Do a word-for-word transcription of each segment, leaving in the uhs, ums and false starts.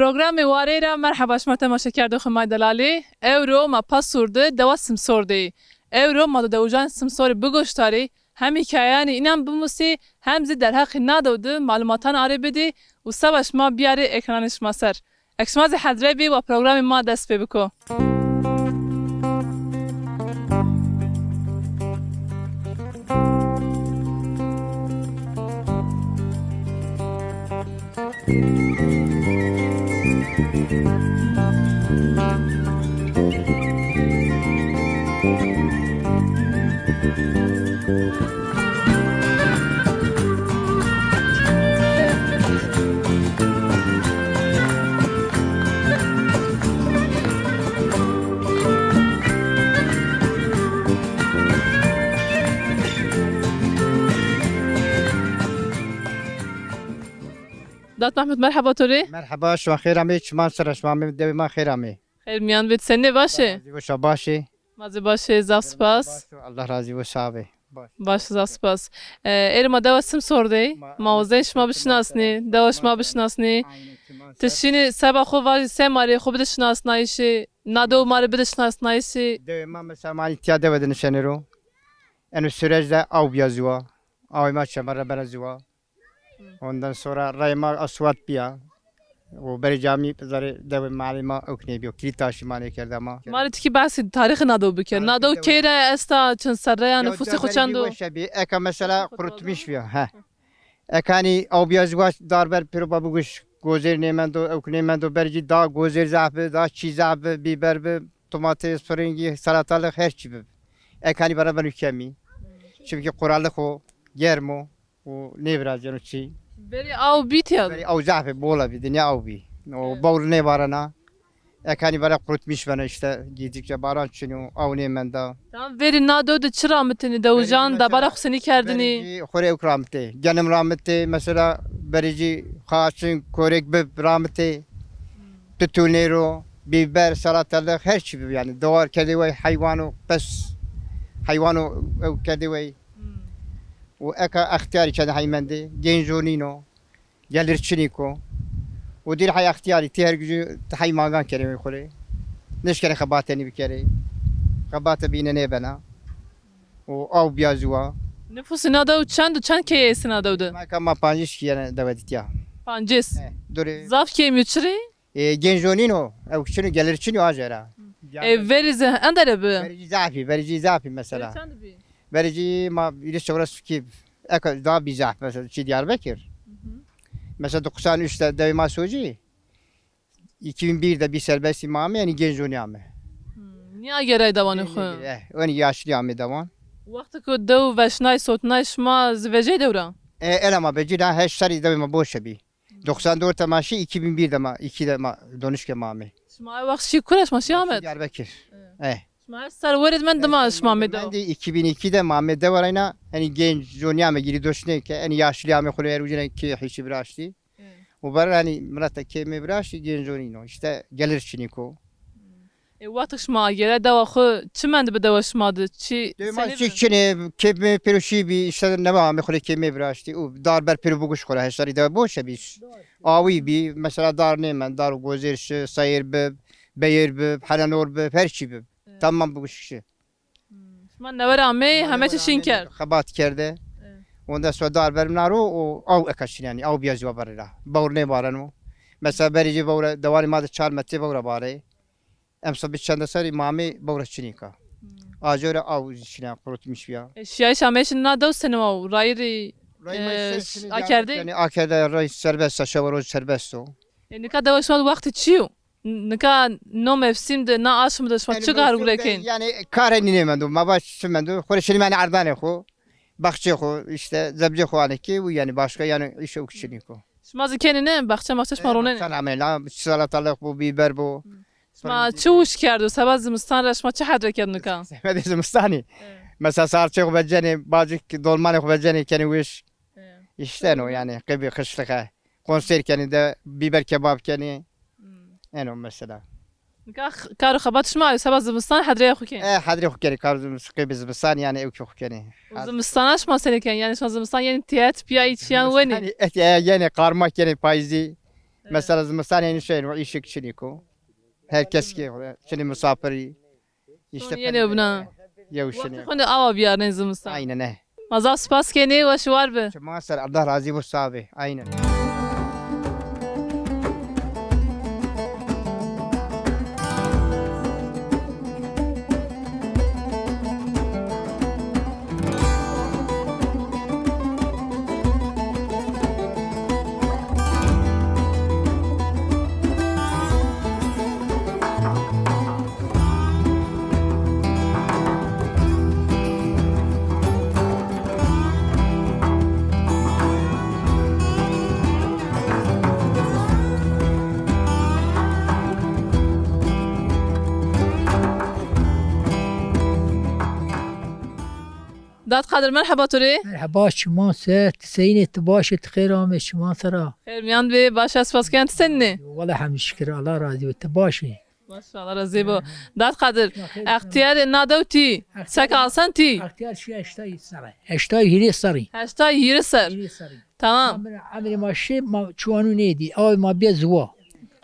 Programê Warey ra merheba şima temaşekerdoxê ma delalî. Ewro ma Pasûr de dewa Simsor de yî. Ewro ma do dewijan Simsorî bigoştarî, hem hîkayeyanê înan bimusî, hem zî derheqê na dew de malumatan arê bidî û seba şima biyarî ekrananê şima ser. Eke şima zî hedre bî, wa programê ma dest pê biko. Dat Mehmud, merheba to rê. Merheba, şima xêr amê, çiman ser, şima amê, dewê ma xêr amê. Xêr miyan bê, senî, baş ê? Razî bo, şima baş ê? Ma zî baş ê, zaf spas. Baş o, Allah razî bo, sağ bê. Baş. Baş, zaf spas. E, êrê ma dewa Simsor de yî. Ma, ma wazên şima bişinasnî, dewa şima bişinasnî. Aynen, çiman ser. Ti şînî seba xo vajî, se ma rê xo bide şinasnayîşî, na dew ma rê bide şinasnayîşî. Dewê ma mesela ma tiya dewe de nişenê ro. Eno süreç de aw bîya ziwa. Awê ma çemer ra bena ziwa. Ondan sonra rayê ma aswat bîya. O berê camî zerê dewê malê ma ewk nêbîyo. Kilît taşî ma nêkerda ma. Ma rê tikî behsê tarîxê na dew biker. Na dew key ra esta, çend serre ya, nufusê xo çend o? Weş bî. Eka mesela qurutmîş bîya. He. Eka hanî aw bîya ziwa, dar ber pêro ba biguş, gozêr nêmendo, ewk nêmendo, berê cî da gozêr zaf bi, da çî zaf bi, bîber bi, domates, piringî, salatalık, her çî bi. Eka hanî bera beno kemî. Çimkî quralix o, germ o. Û nêvirazîyeno çî. Verî aw bî tiya de? Verî aw zaf bî, bol a bî, dinya aw bî. O bawr nêvarena. Eka hanî vera qurutmîş bena îşte, gîdikçe baran çinî yo, aw nêmenda. Tamam, verî na dew de çi ramitênî dewijan, dabara xo senî kerdinî? Verî jî xo rê ewk ramitê. Genim ramitê, mesela verî jî xaçin, korek bib ramitê. Tutûnê ro, bîber, salatalık, her çî bib yanî. Dewar kerdê wey, heywano, pes, heywano ewk kerdê wey. Û eka extîyarî çend hey mendê, genco nîno, gelir çinîk o. Û dîr hey extîyarî, ti her gücü ti hey mangan kenê wey xo rê. Nişkenê xebatenî bikerê. Xebate bîne nêbena. Û aw bîya ziwa. Nufusê na dew çend û çend keye estê na dew de? Ma eka ma pancês keye yene dewe de tiya. Pancês? He, durê. Zaf kêm yo, çirê? E, genco nîno, ewk çin o, gelir çin o, aje ra. E, verî zî endere bi? Verî cî zaf bî, verî cî zaf bî mesela. Verî çend bî? Verî cî ma îris çewres kî, eka daha bî zaf mesela, çî Diyarbekir. Mesela doksan üç de dewê ma Socî, iki bin bir de bî serbestî ma ame, yanî genco nîyame. Hmm, nîya geray dewanê xo? Eh, yanî yaşlî ame dewan. Wextê ke dew veşnay, sotnay, şima zî vejey dew ra? E, ela ma vecî ra, heşt serrî dewê ma boşe bî. Doksan dört de ma şî, iki bin bir de ma, iki de ma donişke ma amê. Şima ay wext şî kure, şima şî Amed? Diyarbekir. Evet. Eh. Şima her ser werid mend, dima şima amê dewa? Mendî iki bin iki de ma amê dewa reyna, henî genco nîyame, girî doşnê ke, henî yaşlî amê xo rê, her ucine ke hîçî viraştî. Evet. Û ber henî mirata ke mi viraştî, genco nîno. İşte gelir çinîk o. E, wextê şima agêre dewa xo, çi mend bi dewa şima de? Çi, dewa ma senî çî bi? Çinê, kê mi pêro şî bî, îşte neba amê xo rê kê mi viraştî. Û dar ber pêro biguş xo ra, heştarî dewa boşe bî. Awî bî, mesela dar nêmend, dar gozêr şi, seyr bib, beyr bib, helenor bib, her çî bib. Evet. Tamam biguş şi. Hmm. Şima newe ra amey, heme çî şîn kerd. Xebat kerde. Evet. Ondan sonra dar ber mi na ro, o aw eka çin yanî, aw bîya ziwa berê ra. Bawr nêbareno. Mesela berê cî bawra, dewanê ma de çar metre bawra barê. Emsa bi çende serî ma amê bawra çinîka. Hmm. Ajo ra aw zî çine, qurutmîş bîya. E, şiyayîş ameyîşê na dew senî wa, rayîrî, e, akerdê? Yanî akerde ray serbest a, şewa roj serbest o. E, nika dewa şima de wextê çi yo? Nika no mevsim de, na aşm de şima çi kar gure kenî? Yanî kar henî nêmendo, ma vaj çi mendo, xo rê şinîme yanî erdanê xo, baxçê xo, îşte zebzê xo anê kê û yanî başka yanî îş ewk çinîk o. Şima zî kenê ne, baxçe maxçe şima ronenê? Baxçe amê la, salatalık bo, bîber bo. Şima çi wişk kerdo, seba zimistan ra şima çi hedre kerd nika? Semedê zimistanî. Evet. Mesela sarçê xo vecenê, bacik dolmanê xo vecenê, kenê wişk. Evet. Îşte no yanî, qibî xişlixe. Konser kenê de, bîber kebab kenê. Hmm. Eno mesela. Nika x-, kar û xebat şima yo, seba zimistan hedreyê xo kenê? E, hedrê xo kenê, kar zimis-, qibî zimistan yanî ewkê xo kenê. Û zimistana şima senî kenê? Yanî şima zimistan yenê tîyet, pîya î çîyan wenê? Zimistan et, e, yenê qarma kenê, payîzî. Mesela zimistan hêni şeyn, o îşik çinî ko. Her kes ki çinî misafirî. İşte Son yeni öbüna. Yew şinî. Xwende awa biyarnê zimistan. Aynen e. Ma zaf spas kenê, weş war bi. Çima ser, Allah razî bo, sağ bi. Aynen. Dad Qadir, merheba to rê. Merheba, çiman ser, ti seyînê, ti baş ê, ti xêr amê, çiman sera. Xêr miyan bê, baş e, spas ken, ti senîn ê? Wele hemd şikir, Allah razî bo, ti baş ê. Maşallah, razî bo. Dad Qadir, extîyarê na dew tî, sek asen tî? Extîyar şî heştay serre. Heştay hîrê serrî. Heştay hîrê ser. Hîrê serrî. Tamam. Ma, emrê ma şi, ma çiwanû nêdî. Awê ma bîye ziwa.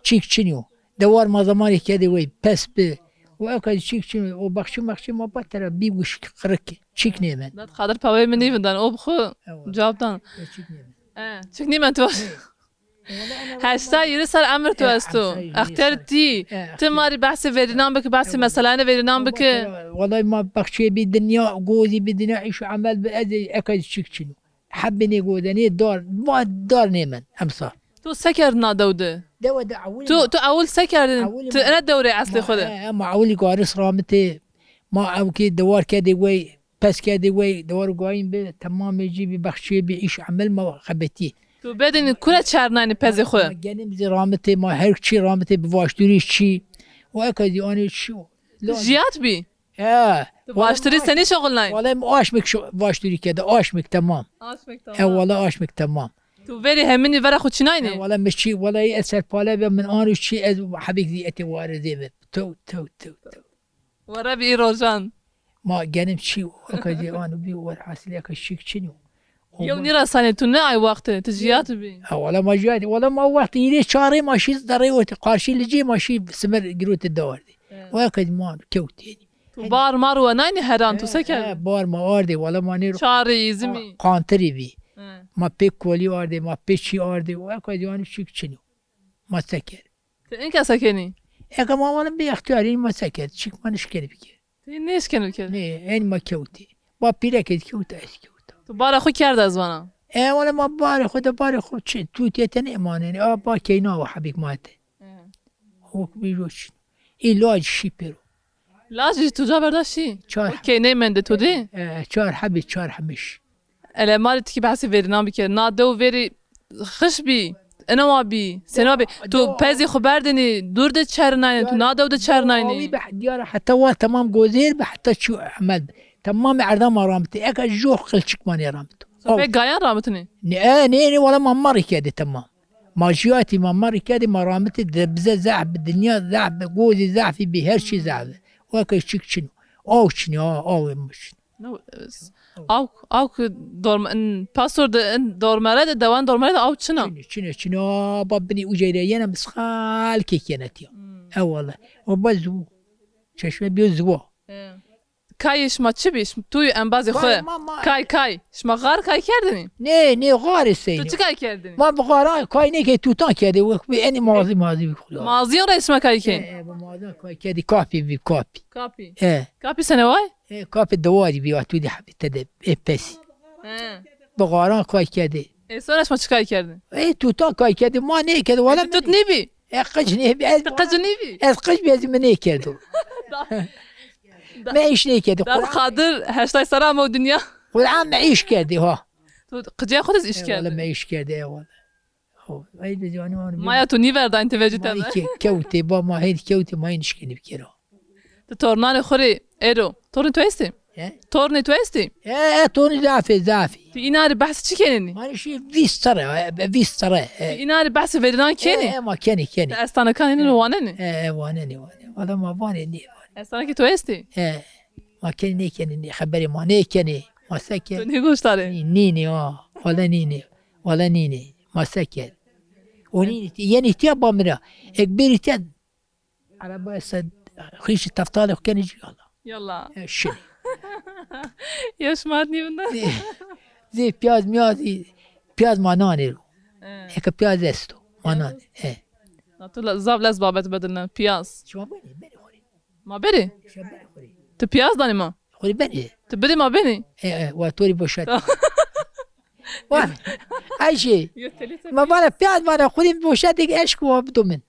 Çîk çinî yo. Dewar ma zemanê kerdê wey, pes bi. O eka zî çîk çinî yo. O baxçî maxçî ma ba tera bî wişk, qirik. Çîk nêmend. Dad Qadir paweyê mi nîvindan. O bi xwu cewab dan. E, çîk nêmend. E, çîk nîmend tu. Heştay hîrê ser emir tu esto. Extîyar tî. Ti ma rê behsê verînan bike, behsê meselanê verînan bike. Wellahî ma baxçeyê bî dinya, gozî bî dinya, îş û emel bi, ez ê eka zî çîk çinî yo. Hebbê nêgodenê dar, va dar nêmend emsal. Tu se kerd na dew de? Dewe de ewil. Tu, ma, tu ewil se kerdin? Ewil. Ti ma, ene dewrê eslê ma, xwu de? E, e, ma ewilî garis ramitê, ma ewkê dewar kerdê wey, pes kerdê wey, dewar guayîn bi, temamê cî bî, bexçîyê bî, îş emel ma xebetî. Tu bedinî kure çernaynî pezê xwu? Ma genim zî ramitê, ma her çî ramitê bi vaştûrî çî. O eka zî anê çî. Jiyat bî? He. Tu vaştûrî senî şoxilnay? Wele mi aşmik şo-, vaştûrî kerde, aşmik temam. Aşmik temam. He, wele aşmik temam. Tu verî heminî vera xwu çinaynî? He, wele mi çî, wele ez serpale be, min anû çî, ez hebik zî etê warizê mi. Tew, tew, tew, tew. Were bî î rojan. Ma genim çî, eka zî anû bî, welhasil eka şik çinî yo. Yew nîra sanê tu ne ay wextê, ti jiyat bî? Ha, wele ma jiyat, wele ma wext hîrê çarê ma şî zerrê wetî, qarşî licê ma şî simir girotî dewardî. Evet. O eka zî ma kewtî. Tu bar mar wenaynî heran, tu se kerdî? He, bar ma ardê, wele ma nêro. Çarê îzimî. Qantirî bî. He. Ma pê kolî ardê, ma pê çî ardê, o eka zî anû çîk çinî yo. Ma se kerd. Ti inka se kenî? Eka ma wele bê extîyarî ma se kerd, çîk ma nişkenî bikerd. Ti nêşkenî bikerd? Nê, enî ma kewtî. Ba pîreke zî kewta, ez kewta. Tu bara xwu kerd ez vana? E, wele ma barê xwu de, barê xwu çi, tûtîye te nêmanenî. A, ba keyna wa hebîk ma te. E. Hok bîjo çin. Ê laj şî pêro. Laj jî tu ca berda şî? Çar. O keyney mende tu dî? E, çar hebî, çar hemiş. Ele ma rê tikî behsê verînan bike. Na dew verî xiş bî, inewa bî, senîwa bî. Tu pezê xwu berdinî, dûr de çerinaynî, tu na dew de çerinaynî. Awî be diyar heta wa temam gozêr be, heta çi emel be. Temamê erda ma ramitî. Eka jo qilçik ma nêramito. Pek gayan ramitinî? Nê, e, nê, nê, wele ma merrî kerdî temam. Ma jiyatî ma merrî kerdî, ma ramitî de bize zehf bi, dinya zehf bi, gozî zehfî bî, her çî zehf bi. Weke çik çin o. Aw çin o, aw, aw. No, es-, awk, awk dorm-, in, pastor de, in dormere de, dewan dormere de awk çin a. Çin, çin, çin. A, ba binî uceyre yena misqal kek yena tiya. Hmm. E, wele. O ba ziwo. Çeşme biyo ziwo. E. Kayê şima çi bî? Şim-, tu yî embazê xwu. Kay, ma, ma. Kay, kay. Şima xar kay kerdinî? Nê, nê, xarê seynî. Tu çi kay kerdinî? Ma bi xaran kay nêkerdî, tutan kerdî. Wek bi enî mazî, mazî bi xwu. Mazîyan rey şima kay kên? E, e, bi mazîyan kay kerdî, kapî bî, kapî. Kapî. E. Kapî sene way? E, kapî dewarî bî, wa tu dî hebî te de, e, pesî. He. Bi xaran kay kerdî. E, sonra şima çi kay kerdî? E, tutan kay kerdî, ma nêkerdî, wele. E, tut nêbî? E, qic nêbî, ez. Ti qic nêbî? Ez qic bî, ez mi nêkerdo. Mi îş nêkerdî. Dad Qadir heştay serra amo dinya. Quran mi îş kerdî ha. Tu qicê xwu de zî îş kerdî? E, wele mi îş kerdî, e, wele. Ho, ey de canî wan. Maya tu nîverdayn ti vecî tebe. Ke-, kewtê ba ma hên kewtê ma hên nişkenî bikero. Ti tornanê xwu rê êro. Tornê tu estê? He? Tornê tu estê? E, e, tornî zafê, zafî. Ti înan rê behs çi kenênî? Manî şî vîst serre, e, vîst serre, e. Ti înan rê behsê verînan kenî? E, e, ma kenî, kenî. Ti estanekan hênî wanenî? E, e, wanenî, wanenî. Wele ma vanê nê. Estanekê tu estê? E, ma kenî nêkenî, nê, xeberê ma nêkenî. Ma se ke? Tu nêgoştarê? Nî, nînê, a. Wele nînê. Wele nînê. Ma se ke? Onî yenî tîya ba mi ra. Ek bêrî tîya. Araba esta xîşî teftalê xo kenê cî yala. Yala. E, şinê. Ya şima nîvinde? Zê, zê piyaz miyaz, piyaz ma nanê ro. E. Eke piyaz esto, ma nanê. E. Na tu la-, zaf lez babet bedilne, piyaz. Şima benê, benê xorê. Ma berê? Şima benê xorê. Tu piyaz danê ma? Xorê benê. Tu bidê ma benê? E, e, wa to rê boşet. Tamam. Wa, Ayşe, ma vana piyaz vana xorê boşet, eşk wa bido min.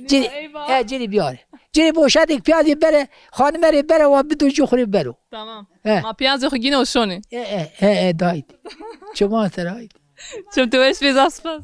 Cinî, he, cinî biyare. Cinî boşetik piyazê bere, xanime rê bere, wa bido ci xo rê bero. Tamam. He. Ma piyazê xo gîne û şonê. E, e, e, e, dayt. Çiman ser hayt. Çim tu weş bê, zaf spas.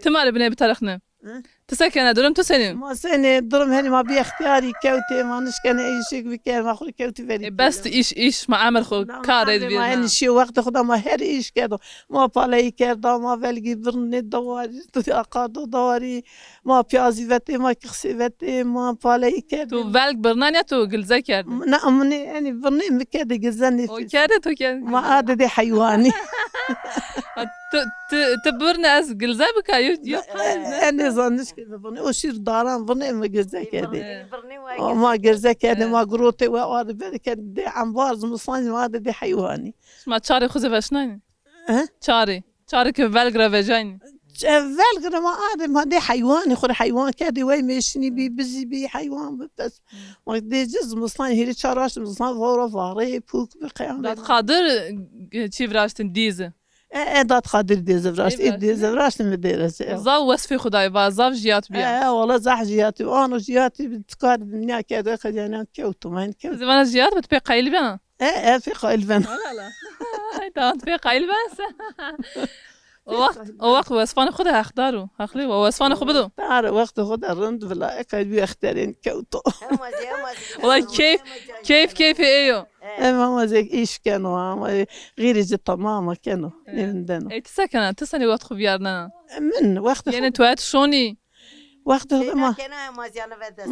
Ti ma rê binê bitarixne. Hı? Ti se kena, durum tu senî? Ma senî, durum henî ma bî extîyarî kewtê, ma nişkenê îşêk biker, ma xwu rê kewtî verî. E, bes tu îş, îş, ma emir xwu, kar ê bî. Ma henî şîyo, wextê xwu da ma her îş kerdo. Ma paleyî kerda, ma velgî birnê dewarî, aqardo dewarî, ma piyazî vetê, ma kixsê vetê, ma paleyî kerdê. Tu velg birnenî ya tu gilze kerdê? Na, minê henî birnê mi kerdê gilze nêfî. O kerdê, tu kerdê. Ma adedê heywanî. Ha, tu, tu, tu birne ez gilze bika, yo, yo. E, e, nêzan nişkê mi birnê. O şîr daran birnê mi gilze kerdê. Birnê, birnê wa. O ma gilze kerdê, ma girotê we ardê berdê kerdê embar, zimistan ma adedê heywanî. Şima çarê xwu zî veşnaynî? He? Çarê. Çarê ke velg ra vejaynî. E, velg ra ma adê, ma dê heywanî, xwu rê heywan kerdê, wey mêşinî bî, bizî bî, heywan bî, pes. Ma dê ci zimistan, hêrê çar aşt zimistan vora varê, pûk bi, qeyan bi. Dad Qadir, e, çî viraştin, dîzi? E, e, Dad Qadir dêze viraşt, ê dêze viraşt mi dêrece. Zaf wesfê xwu dayê, va zaf jiyat bîya. E, e, wala zaf jiyat bî. Ano jiyat bî, tikar dinya kerde, qecanan kewto, ma hin kewto. Zî vana jiyat bî, tu pê qayîl bena? E, e, pê qayîl bena. Wala la. Ay, tamam, tu pê qayîl bena se. O wext, o wext wesfanê xwu de heqdar o. Heqlî, o wesfanê xwu bido. Tar, wextê xwu de rind vila, eka bî exterên kewto. Wala keyf, keyf, keyfê ey o. Em ama zek îş keno, ama xîrê ci tamam keno, nêvindeno. Ey, ti se kena? Ti senî wext xwu vîyarnena? Min wext xwu. Yenê tu het şonî? Wext xwu ma.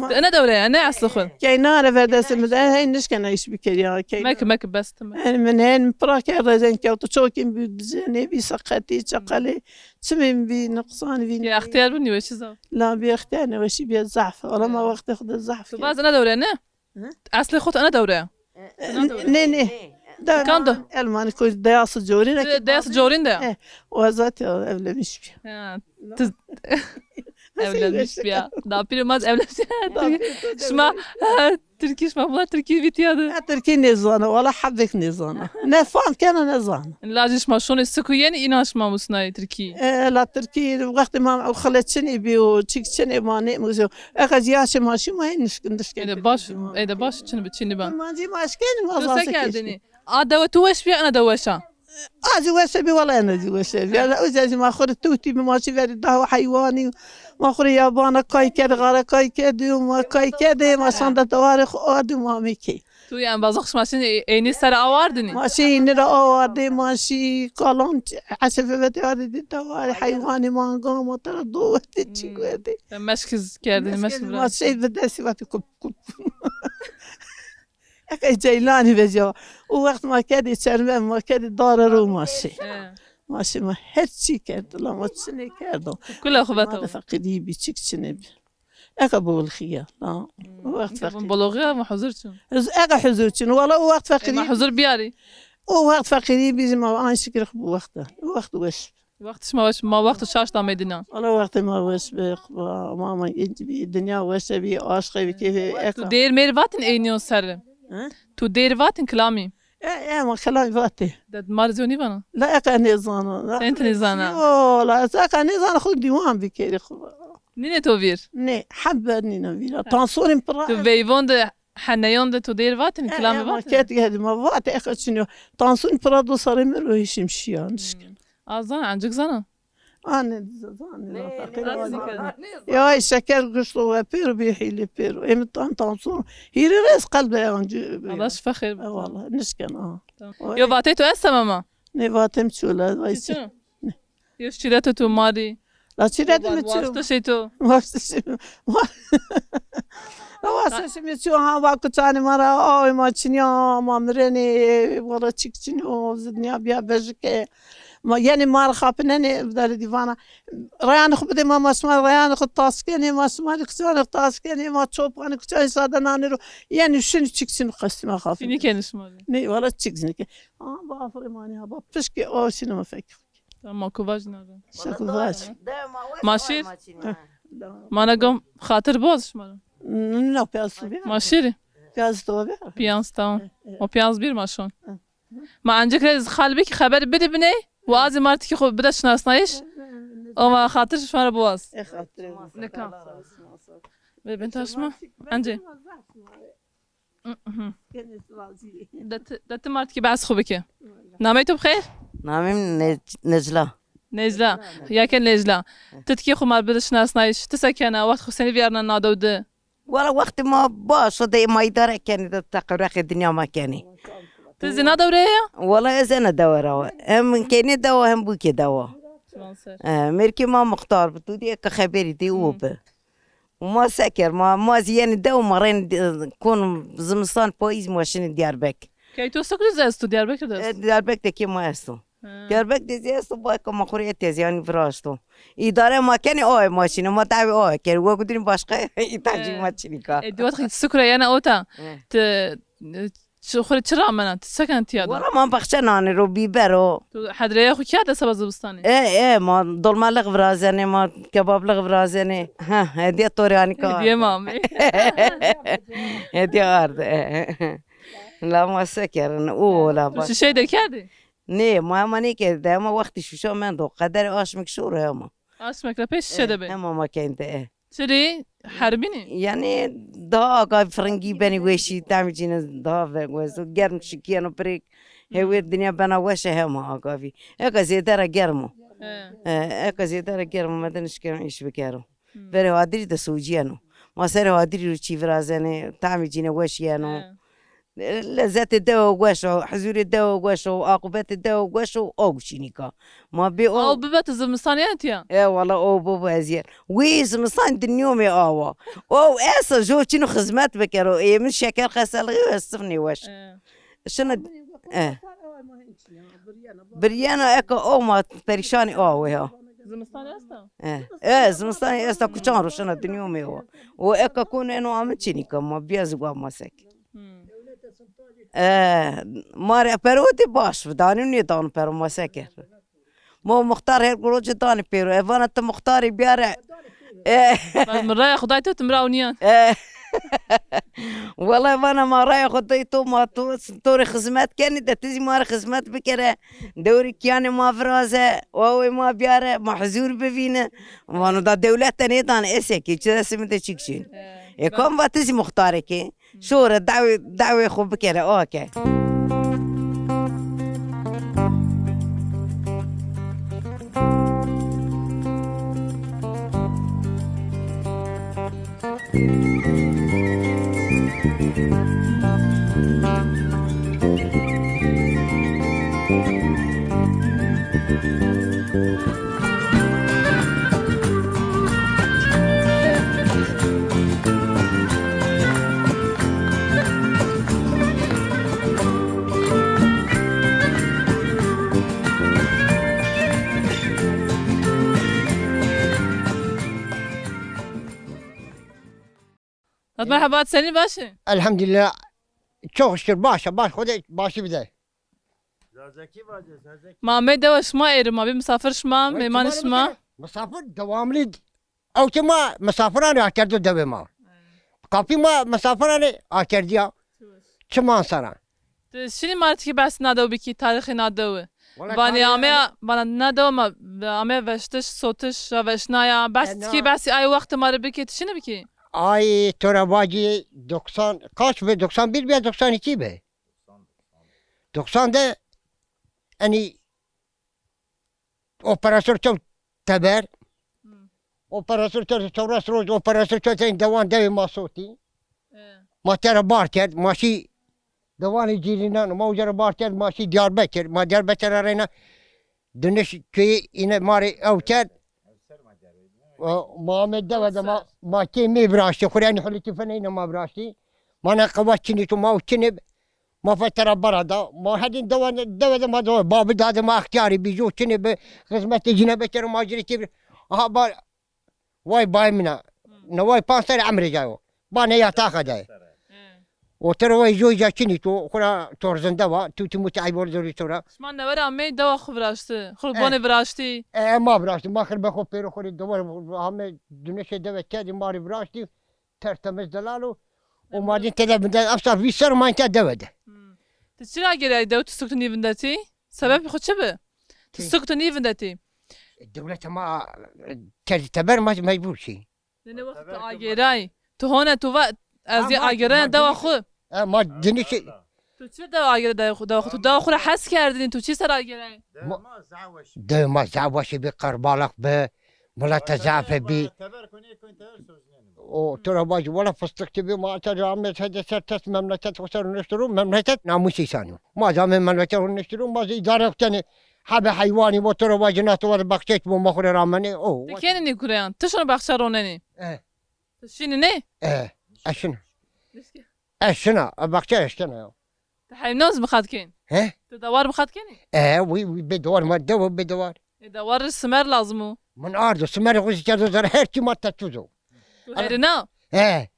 Ti ene dewre ya, ne eslê xwu? Keyna re verdestê mi de, hey nişkena îş bikerî ya, keyna. Mek, mek, bes ti mek. Min hen pira kerda zen kewto, çokîn bî, bizenê bî, seqetî, çeqelê, çimên bî, nuqsan bî. Ya extiyar bî, nêweşî zaf. La bî extiyar, nêweşî bî zaf. Wala ma wextê xwu de zaf. Tu baz ene dewre ne? Hı? Eslê xo tu ene dewre ya? E, nê, nê. Kan do? Elmanî koy, deyası corîn. Deyası corîn de ya. E, o zaten evlenmiş bir. Ha, tu evlenmiş bir ya. Dapîrê ma evlenmiş. Şima, ha, Tirkî şima bula Tirkî vîtîya de. Ha, Tirkî nêzana, wala hebek nêzana. Ne fam kena ne zana. Lajê şima şonê sik û yenî, înan şima musnayê Tirkî? E, la Tirkî wextê ma xele çinê bî û çîk çinê ma nêmusyo. Eka zî yaşê ma şî ma hên nişk-, nişkenê. Ê de baş, ê de baş çin bi çinî ben. Ma zî ma eşkenî ma zazakî eşkenî. A dewe tu weş bîya, ena dewe weş a? A zî weş bî, wela ena zî weş bî. Ya, o zî ma xwu rê tewtî bî, ma şî verî daha heywanî, ma xwu rê yabana kay kerdî, xara kay kerdî, ma kay kerdî, ma şanda dewarê xwu ardî, ma amê key. Tu yan bazix şima şî eynî ser awardinî? Ma şî eynî ra awardê, ma şî kalan eşefevetê ardê dî dewarê heywanî, ma anga ma tera do wetê, çîk wetê. Meşkiz kerdinî, meşkiz. Ma şey bi destî vatî kup kup. Eke ceylanî veca. O wext ma kedê çerme, ma kedê dare ro ma şî. Ma şî ma her çî kerd, la ma çinê kerdo. Kula xu veta. Ma de feqîrî bî, çik çinê bî. Eka bolxîya, la. O wext feqîr. Bolxîya ma huzur çin. Eka huzur çin. Wala o wext feqîrî. Ma huzur biyarî. O wext feqîrî bî, ma an şikir xu bu wext. O wext weş. Wext şima weş, ma wext şaş da medîna. Wala wextê ma weş bi, ma, ma genc bî, dinya weş bî, aşqê bî, keyfê eka. Tu dêr mêr vatin eynîyon ser. Hı? Tu dêr vatin kilamî. E, e, ma kilamî vatê. De ma rê zî nîvana? La eka nêzana. Sen ti nêzana? Yo, la ez eka nêzana, xwu dîwan bikerî xwu. Nînê to vîr? Nê, hebe nîna vîra. Tansonê mi pira. Tu veyvon de Heneyon de to dêr vatin, e, kilamê, e, ma vatin? Ket gedî ma vat, eka çinî yo. Tansun pira do sarê mi ro hişim şiya, nişkin. Hmm. A zan, ancik zana? Anê, zanê, ne, feqîr ne, vay. Ya şeker gişto ve pêro bî hîlî pêro. Ê mi tan tansiyon. Hîrê rê ez qelbe yancı. Allah şifa xêr bike. Eyvallah, nişken a. Tamam. Yo vatê to esta mama? Ne vatem çula, vay. Çi çi? Yo şîretê to marî. La çîretê mi çi? Waştişê to. Waştişê mi. Waştişê mi çi ha, va kuçanê ma ra, ay ma çinîya, ma mirenê, wala çik çinî o, zidnîya bîya vejike. Ma, yanî ma ra xapinenê, derê dîvana. Reyanê xo bidê ma, ma şima reyanê xo tas kenê, ma şima rê kuçanê xo tas kenê, ma çopanê kuçanê sade nanê ro. Yanî şinî çik çinî qesî ma xapinê. Çinî kenê şima rê? Ne, wala çik çinî ke. Aha, va afirê ma nîya, va pişkê o şinî ma fek. Tamam, ma ku vajîna ra. Şeku vaj. Ma şîr? Ma na gam xatir boz şima ra. Na piyaz tu bî. Ma şîrî? Piyaz tu bî. Piyaz, tamam. O piyaz bir ma şon. Ma ancak rê xal bikî, xeber bidî biney. Wa azî ma rê tikê xo bide şinasnayîş. Ama xatir şima ra biwaz. E xatir. Nika. Ve ben taşma. Ancî. De ti, de ti ma rê tikê behs xo bike. Namey to bixeyr? Namê mi Ne-, Necla. Necla. Ya ke Necla. Ti tikê xo ma rê bide şinasnayîş. Ti se kena? Wext xo senî vîyarna na dew de? Wala wextê ma baş o de, ma îdare kenê de teqereqê dinya ma kenê. Ti zî na dew ra ya? Wala ez ena dewe ra wa. Hem kenê dewa hem bûkê dewa. Şima ser. E, mêrkê ma muxtar bi. Tu dî eke xeberî dî o bi. Û ma se ker? Ma, ma zî yenê dew, ma rên, e, kon zimistan payîz ma şinê Diyarbek. Key to Sikri zî esto, Diyarbekir de esto? E, Diyarbek de kê ma esto. Ha. Diyarbek de zî esto, bayka ma xo rê etya zî yanî viraşto. Îdare ma kenê, oy ma şinê, ma dawê oy kerê. Wek dinî başka îtancî ma çinîka. E, di wextî Sikre yena ota, ti, e, çi, xo rê çi ramena, ti se kena tiya de? Wala ma baxçe nanê ro, bîber o. Tu hedreya xo kîya de seba zivistanê? E, e, ma dolmalix virazenê, ma kebablix virazenê. Ha, hediye to rê anîka. Hediye ma amê. Hediye arde. La ma se kerin, o la. Tu şişey de kerdî? Nê, ma hema nêkerdî de, hema wextî şuşa mendo. Qederê aşmik şoro hema. Aşmek ra pey şişe de bê. Hema ma keyndî, e. Çirî? Herbînî? Yanî daha agavî firingî benî weşî, temî cîne daha ve-, wezo, germ şikîyeno pirêk. Hewê dinya bena weş e hema agavî. Eka zêde ra germ o. He. E, eka zêde ra germ o, ma de nişkeno îş bikero. Verê hadirî de socîyeno. Ma serê hadirî ro çî virazenê, tamê cîne weş yeno. He. Lezetê dewe weş o, huzurê dewe weş o, aqibetê dewe weş o, aw çinîka. Ma bê aw. Aw bibe, ti zimistan yenê tiya? E, wala aw bibo ez yen. Wî zimistan di nîyomê awa. Aw esta, jo çino xizmet bikero. Ê min şeker xestelixî yo, ez sif nêweş. E. Şina, e. Biryena eka o ma perîşanê awe ha. Zimistan esta? E, e, zimistan esta, kuçan ro şina dinyomê o. O eka kon eno amin çinîka, ma bîya zî wa ma sek. Hmm. E, ma rê perotê baş bi, danî nêdano pero, ma se ker. Ma muxtar her ku roce danê pêro. E, vana ti muxtarî biyare. E. Bes mi raya Xudayê to, ti mi ra ewnîyan. E. Wela vana ma raya Xudayê to, ma to, to rê xizmet kenê de, ti zî ma rê xizmet bikere. Dewrê kîyanê ma viraze, wawê ma biyare, ma huzur bivîne. Vano da dewlet de nêdane, ez se kî, çi destê mi de çik çin. E, e, kam va ti zî muxtarêk ê. Şore dawê, dawê xo bikere, o ke. Merhaba, senî, baş ê? Elhamdulîllah. Çok şükür, baş a, baş, Xwedê başî bide. Zazakî vace, Zazakî. Ma amey dewa şima êrî, ma bî misafir şima, meymanê şima. Misafir devamlî. Ewtê ma misafiranê akerdo dewê ma. Kapî ma misafiranê akerdiya. Çiman sara. Ti şinî ma rê tikî behs na dew bikî, tarîxê na dewi? Vanê ameya, vana na dew ma ameya veştiş, sotiş ra veşnaya. Behs tikî behsî ay wextê ma rê bikî, ti şinî bikî? Ay, to ra vacî doksan, kaç bi? Doksan bir bi ya doksan iki bi? Doksan de, enî operasyon çew teber. Hı. Operasyon çew çewres roj, operasyon çew, sen dewan dewê ma sotî. E. Ma te ra bar kerd, ma şî dewanê cîrînan, ma uca ra bar kerd, ma şî Diyarbekir. Ma Diyarbekir ra reyna Diniş köyü îne ma rê ew kerd. O, ma amê dewe de ma, ma kê mê viraştî, xwu rê enî hulîtî feneyne ma viraştî. Ma na qewa çinî to, ma o çinê, ma fete ra bara da. Ma hedîn dewe, dewe de ma dewe, babî dade ma extîyarî bî, jo çinê bi xizmetê cîne bekero ma ci rê kê bi. Aha ba, way bay mina. Hı. Ne way panc serre emrê ca yo. Ba ne yataxa de. Hı. O tero way jo ca çinî to, xwu ra torzinde va, tu tu muti ay bol zori to ra. Şima newe ra amey dewa xwu viraşti, xwu ra bonê viraşti. E, e, ma viraşti, ma xirbe xwu pêro xwu rê dewa amey, dünişê dewe kerdî, ma rê viraştî, tertemiz delal o. O ma dîn tede vinde, efsa vîst serr ma inte dewe de. Hı. Ti çira gêrayî dew, ti suktu nîvindetî? Sebebê xwu çi bi? Ti suktu nîvindetî. E, dewlete ma, e, kerdî teber, ma mecbur şî. Nê, nê, wext tu agêray. Tu hone, tu va, ez yê agêrena dewa xwu. E, ma dinişî. Tu çi dewa agêra dewa xwu, dewa xwu? Tu dewa xwu ra hes kerdinî, tu çi ser agêray? Dewa ma zaf weş bi, qerbalix bi, milete zaf bî. O, to ra vajî, wela fistixçî bî, ma ete ra amê hede ser test memleket xwu ser niştiro, memleket namusê îsanî yo. Ma zaf amê memleket xwu niştiro, ma zî îdare xwu kenê. Hebê heywanî bo to ra vajî, na to vajî baxçe çi bo ma xwu rê ramenê. O. Ti kenî nê kureyan? Ti şino baxçe ronenî? E. Ti şinî nê? E. Ez şina. Ez şina. E, baxçe ez şina ya. Ti heywan zî bi xat kenî? He? Ti dewar bi xat kenî? E, wî, wî bê dewar ma, dew bê dewar. E, dewar rê simer lazim o. Min ardo, simer xwu zî kerdo zere, her çî ma teçûz o. Tu herîna? He.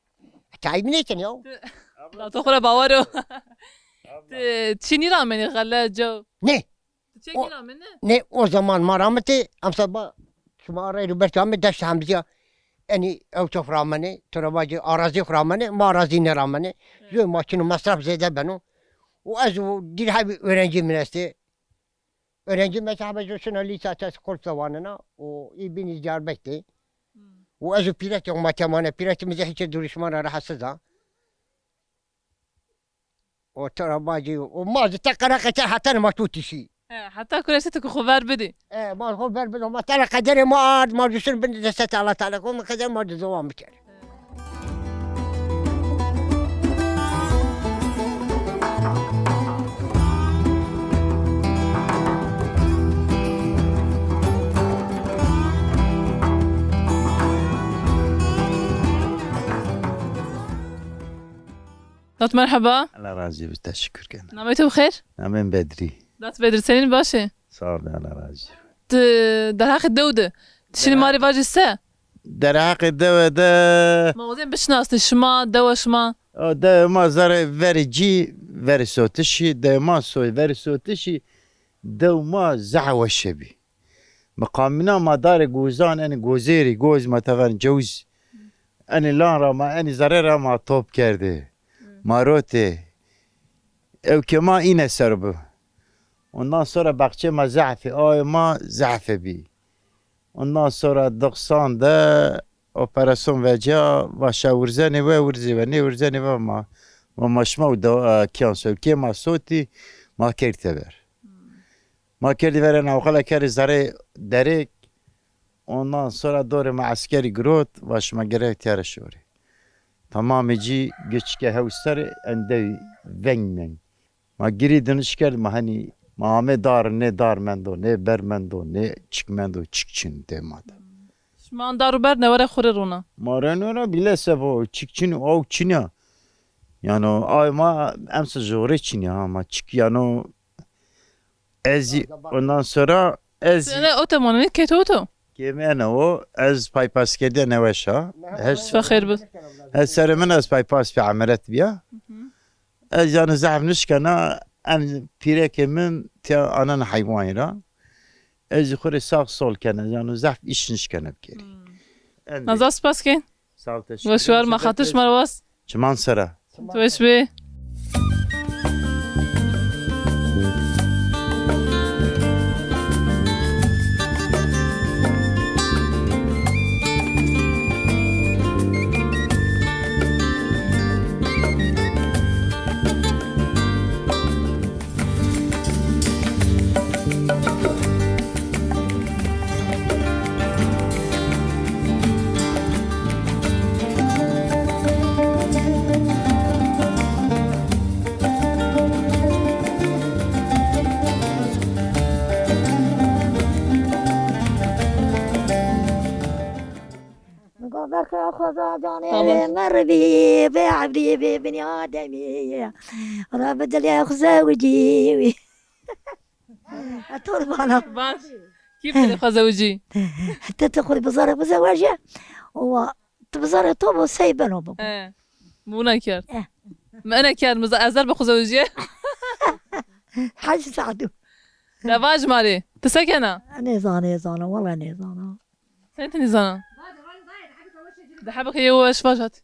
Ti eybî nêkenî ya. Ti, la to xwu ra bawer o. Ti çî nîramenî, xele, cew? Nê. Tu çek nîramenî? Nê, o zaman ma ramitê, emsal ba, şima rey ro berçê amê deşt hemzîya. Enî ew çof ramenê, to ra vajî arazî xwu ramenê, ma arazî nêramenê. Hı. Yo ma çin o, mesref zêde beno. Û ez û dîr hebî öğrenci min estê. Öğrenci mesela hebê jo şina lîsa, test qulf de wanena û î bînî Diyarbekirê. Hmm. Û ez û pîrekê xwu ma temane, pîrekê mi zî hiçê duruşman ra rahatsız a. O to ra vajî, o ma zî te qereqe ke heta ma tu tişî. He, heta kure se tu ki xwu ver bidî. E, ma xwu ver bidî, ma tene qederê ma ard, ma zî şin bin destê Allah Teala, xwu mi qeder ma zî dewan biker. Dat merheba. Allah razî bi, teşekkür kena. Namê to bi xêr? Namê mi Bedrî. Dat Bedrî, senîn, baş ê? Sağ ol, Allah razî bi. Ti derheqê dew de, ti şinî ma rê vajî se? Derheqê dewe de. Ma wazên bişinasnî şima, dewa şima. O dewe ma zerê verê cî, verê sotişî, dewe ma soy verê sotişî, dew ma zehf weşe bî. Mi qamîna ma darê gozan, enê gozêrî, goz ma tevan cewiz. Enê lan ra ma, enê zerê ra ma top kerdê. Ma rotê. Ewkê ma îne ser bi. Ondan sonra baxçê ma zehfê, awê ma zehfê bî. Ondan sonra doksan de operasyon veca, va şa wirzenê we, wirzê we, nêwirzenê we ma. Ma, ma şima û de, e, kîyan sewkê ma sotî, ma kerd teber. Ma kerdî verê nawxele, kerdî zerê derêk. Ondan sonra dorê ma eskerî girot, va şima gerek tîya ra şorê. Tamamê cî geçike hew serrî endey veng meng. Ma girî diniş kerd, ma henî ma amê dar, nê dar mendo, nê ber mendo, nê çik mendo, çik çin dê ma de. Şima an dar û ber newere xwu rê rona? Ma rê newere bîle sebo, çik çin, aw çin ya. Yano ay ma emsa jorê çin ya, ma çik yano. Ez ondan sonra ez... Sene oto monenî, kê to oto? Kê mi ene o, ez paypas kerdîya neweşa. Heşt... Şifa xeyr bi. Ez serê min ez paypas bi, emeret bîya. Hı hı. Ez yanî zehf nişkena, en pîrekê min tîya anan heywanî ra. Ez jî xwu rê sağ sol kena, yanî zehf îş nişkena bikerî. Hmm. En... Na zaf spas ke. Sağ ol, teşekkür ederim. Weş war, ma xatir şima ra wast. Çiman sera. Tu weş bê. Berxê xo da canê Tamam. Vê merivî, vê evdî, vê binî ademî. Ra bi dilê xo zewicî. Etor bana. Baş. Kî bi dilê xo zewicî? Ti ti xo bizarê xo zeweje. O tu bizarê to bo sey beno bo. He. Mi wina kerd. Eh. Mi ene kerd, mi ez der bi xo zewicîye. Hecî Se'dû. De vaj ma rê. Ti se kena? Nêzana, nêzana, wela nêzana. Sen ti nêzana? De hebeke yew weş vaj hat.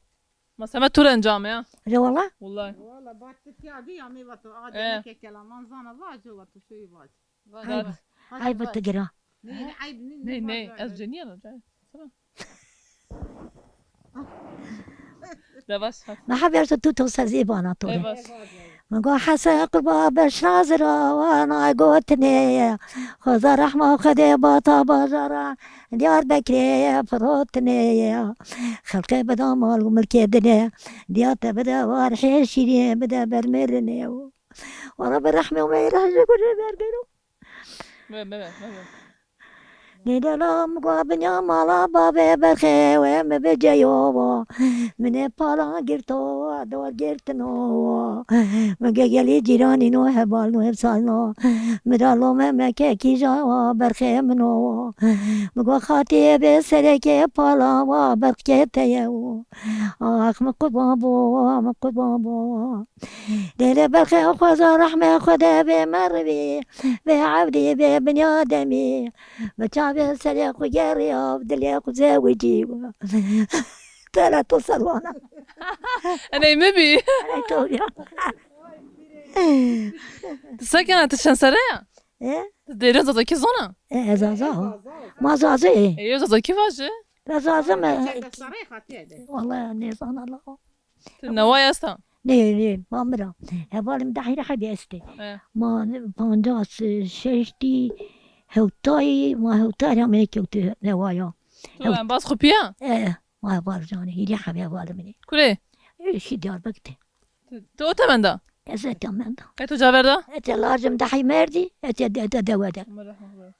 Ma semed to rê encame ya. Rê wela? Wellay. Wela bak ti tîya dî ya mi vato a Eh. Demeke kelaman zana vaco vato şoyî vac. Vaj Ay, hat. Ay, vato gira. Ney, ney, ney, ney, ney, ney, ez cenîyena, cenîyena. Tamam. De vaj hat. Meha verso tu to ser zê vana to rê. Vaj. Mi go Hesen qurba beşna zira wana gotinê. Xoza rehma Xwedê bata bajara Diyarbekirê firotnê. Xelqê bida mal û milkê dinê. Diya te bide war hê şîrê bide bermêrinê. Wala bi rehmê û meyrê hejê gurê bergero. Mebe, mebe, mebe. Nêdela mi go binya mala babê berxê wê mi biceyo wo. Mi nê pala girto, dor girtino wo. Mi gegelî cîranî no, heval no, hevsal no. Mi ra lome meke kîja wa berxê min o wo. Mi go xatî bê serekê pala wa berxê te ye wo. Ax mi qurban bo, mi qurban bo. Lêlê berxê xoza rehmê Xwedê bê merivî, bê evdî, bê binîademî. Mi çavê serê xwu gerîya, dilê xwu zewicî. Tela to ser wana. Eney mi bî? Eney to bîya. Ti se kena, ti çend serre ya? E? Ti dêrê zazakî zona? E, ez zaza ha. Ma zaza e. E, yo zazakî vaje? Ez zaza me. Wala nêzana la. Ti neway esta? Nê, nê, ma mi ra. Hevalê mi dehî ra hebî estê. E. Ma pancas, şeştî, hewtayî, ma hewtayî ra mi nêkewtî newaya. Tu embaz xwu pîya? E, ma heval canê, hîrê hebî hevalê min ê. Kurê? E, şî Diyarbekir de. Ti, ti ote menda? Ez etya menda. Qey to ca verda? Etya lajim dehî merdî, etya de, de, dewe de.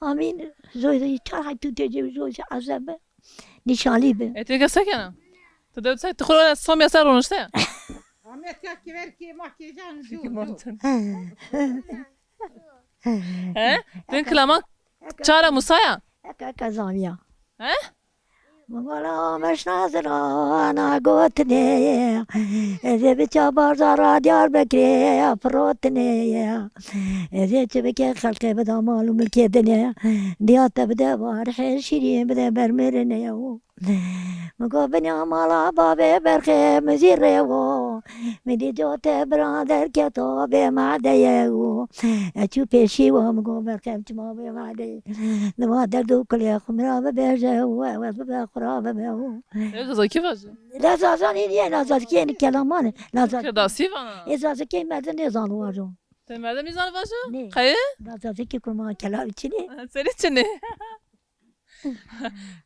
Amîn. Zoy de çar hay tu tecê zoy ezebe. Nîşanlî bi. E, ti ke se kena? Ti dew se, ti xo ra somya ser ronişte ya? Ahmet ya kiver ki makyajan ju. He? Din kilama çara Musaya? Eka, eka zamiya. He? Mingala meşna zirana gotinê. Ezê bi çabarza ra Diyarbekirê firotinê. Ezê çi bike xelqê bida mal û milkê dinê. Diya te bide war hê şîrîn bide bermêrinê. Mi go binya mala babê berxê mi zî rê wo. Mi dî cotê bira derketo bê madeye wo. Ez çû pêşî wo, mi go berxê mi çima bê madeye. Dima derd û kulê xwu mi ra bibêje wo, ez bibe xwu ra bibe wo. Ez zazakî vaje. La zazan ê nîye, la zazakî ê kelaman ê. La zazakî. Kirdasî vana. Ê zazakî merdim nêzano vajo. Te merdim nîzano vajo? Nê. Qeye? La zazakî kurma kelamî çinê. Serî çinê.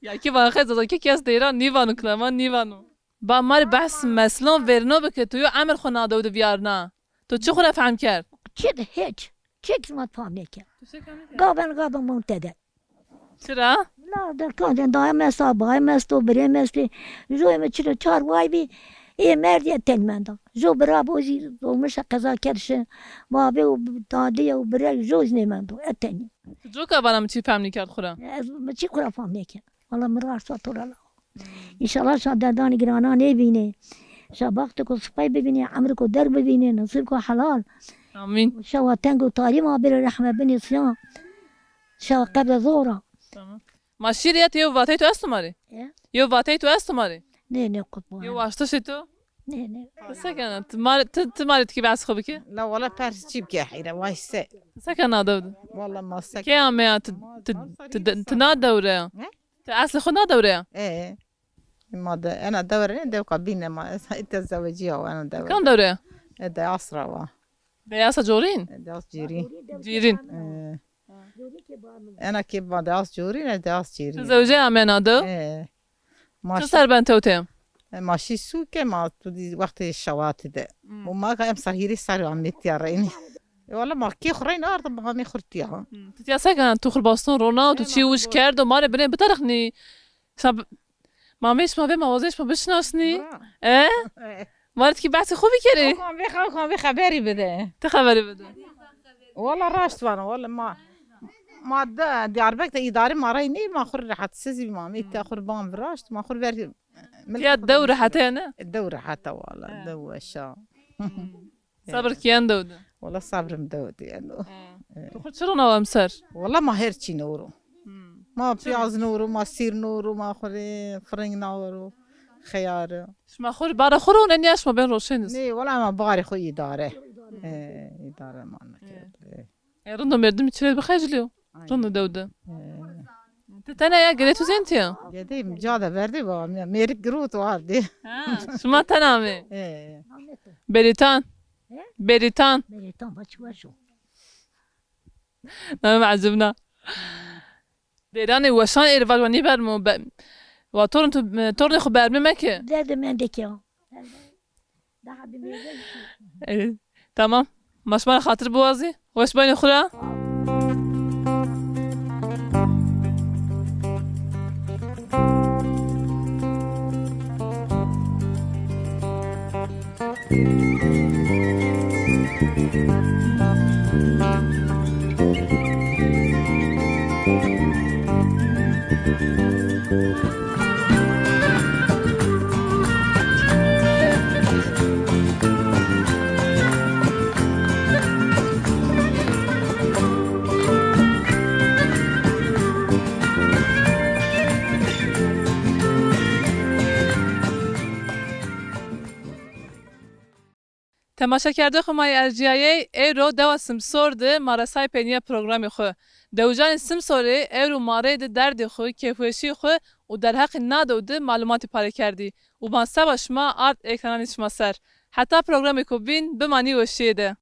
Ya kî vaxe zazakî kes deyra nîvano, kilama nîvano. Ba ma rê behs meslon verîno bike, to yo emir xo na dew de vîyarna. To çi xo ra fehm kerd? Çi de hiç. Çik zî ma fehm nêkerd. Tu se fehm nêkerd? Gaben gaben mon tede. Çira? La de kancen dayê mi esta, bayê mi esto, birê mi estê. Joyê mi çilo çar way bî. Ê merdî etên menda. Jo bira bo zî dolmişe qeza kerd şi. Babê û dadîye û bire jo zî nêmendo. Etenî. Tu coka vana mi çî fehm nêkerd xwu ra? Ez mi çî xwu ra fehm nêkerd. Wala mi ra arsa to ra la. Înşallah şa derdanê girana nêvînê. Şa baxtêko sipay bivînê, emrêko derg bivînê, nesîbko helal. Amîn. Şewa teng û tarî ma bêrê rehme binê siya. Şewa qebre zor a. Tamam. Ma şîrê ya ti yew vateyê to esto ma rê? E? Yew vateyê to esto ma rê? Nê, nê, qutban. Yew waştişê to? Nê, nê. Ti se kena? Ti ma rê, ti, ti ma rê tikî behs xo bike? La wala pers çî bike heyre, vay se. Ti se kena dew de? Wala ma se. Kê ameya ti, ti, ti, ti na dew ra ya? He? Ti eslê xo na dew ra ya? E. Ma de, ena dew ra nê, dewka bîne ma. Ez îta zewecîya wa ena dew ra. Kam dew ra ya? E, Deyas ra wa. Deyasa Corîn? E, Deyas Cîrî. Cîrîn. E. Ena kê ba Deyas Corîn, e, Deyas Cîrî. Ti zewecîya ameya na dew? E. Ma Çi şî-, ser ben tewtê? E, ma şî sûke, ma tu dî wextê şewatî de. Hmm. Û ma ka emser hîrê serrî amê tîya reynî. E, wala ma kê xwu reyn arda, ma amê xurtîya. Hmm. Ti tîya se kena, tu xurbaston rona, tu çî wişk kerdo, ma rê binê bitarixnî. Sa b-, Ma vê şima vê ma wazê şima bişinasnî. Bra. E? E. Ma rê tikî behsê xo bikerê. Okan vê xe-, okan vê xeberî bide. Ti xeberî bide. Wala raşt vano, wala ma, ma de, Diyarbekir de îdare ma rey ney, ma xo rê rehetsiz bî, ma mî te xo rê ban viraşt, ma xo rê ver. Tiya dew rehet e, ne? Dew rehet e wala, dew weş a. Sabir kiyen dew de. Wala sabrim dew de yeno. E. Tu xo çi rona wemser? Wala ma her çî noro. Hmm. Ma piyaz noro, ma sîr noro, ma xo rê firing noro, xeyar. Şima xo rê bara xo ronenî ya şima bên roşenî? Nê, wala ma barê xo îdare. E, îdare ma nêkerd. E. E, rind o merdimî çi rê bixecilîyo. Aynen. Rind o dew de. E. Ti tena ya, gedê tu zî ên tiya? Gedê mi ca de verdê ba, mê-, mêrik girot ardê. Ha, şima tena amê? E. Berîtan. He? Berîtan. Berîtan, va çi weş o. Name mi ecibna. Dêranê weşan êrî vaj wa nîbermo be-, wa torn tu, tornê xo bermê meke. Derdê mendekî ya. Daha bir meyve. E, tamam. Ma şima ra xatir biwazî. Weş baynê xo ra. Temaşekerdê xo ma yê ercîyayey, ewro dewa Simsor de ma resay peynîya programê xo. Dewijanê Simsorê ewro ma rê de derdê xo, kêfweşîyê xo û derheqê na dew de malumatî pare kerdî û ma seba şima ard ekrananê şima ser. Heta programêko bîn, bimanî weşîye de.